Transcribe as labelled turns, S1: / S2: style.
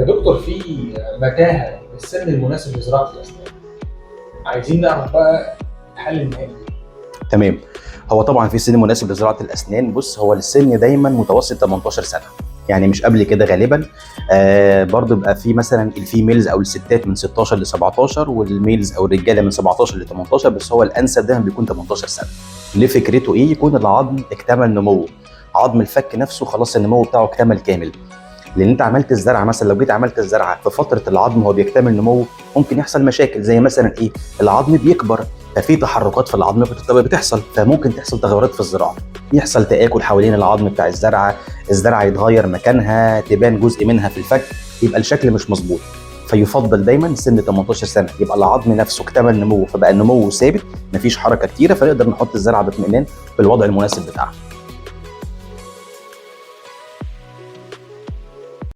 S1: يا دكتور، في متاهه السن المناسب لزراعه الاسنان، عايزين نعرف بقى الحل النهائي.
S2: تمام. هو طبعا في سن مناسب لزراعه الاسنان. بص، هو السن دايما متوسط 18 سنه، يعني مش قبل كده غالبا. برضو بيبقى في مثلا ال females او الستات من 16 ل 17، وال males او الرجالة من 17 ل 18، بس هو الانسب دايما بيكون 18 سنه. ليه؟ فكرته ايه؟ يكون العظم اكتمل نموه، عظم الفك نفسه خلاص النمو بتاعه اكتمل كامل. لان انت عملت الزرعه مثلا، لو جيت عملت الزرعه في فترة العظم هو بيكتمل نموه، ممكن يحصل مشاكل زي مثلا ايه؟ العظم بيكبر، ففي تحركات في العظم بتحصل، فممكن تحصل تغيرات في الزراعه، يحصل تآكل حوالين العظم بتاع الزرعه، الزرعه يتغير مكانها، تبان جزء منها في الفك، يبقى الشكل مش مظبوط. فيفضل دايما سن 18 سنه، يبقى العظم نفسه اكتمل نموه، فبقى النمو ثابت، مفيش حركة كتيره، فنقدر نحط الزرعه باطمئنان في الوضع المناسب بتاعها.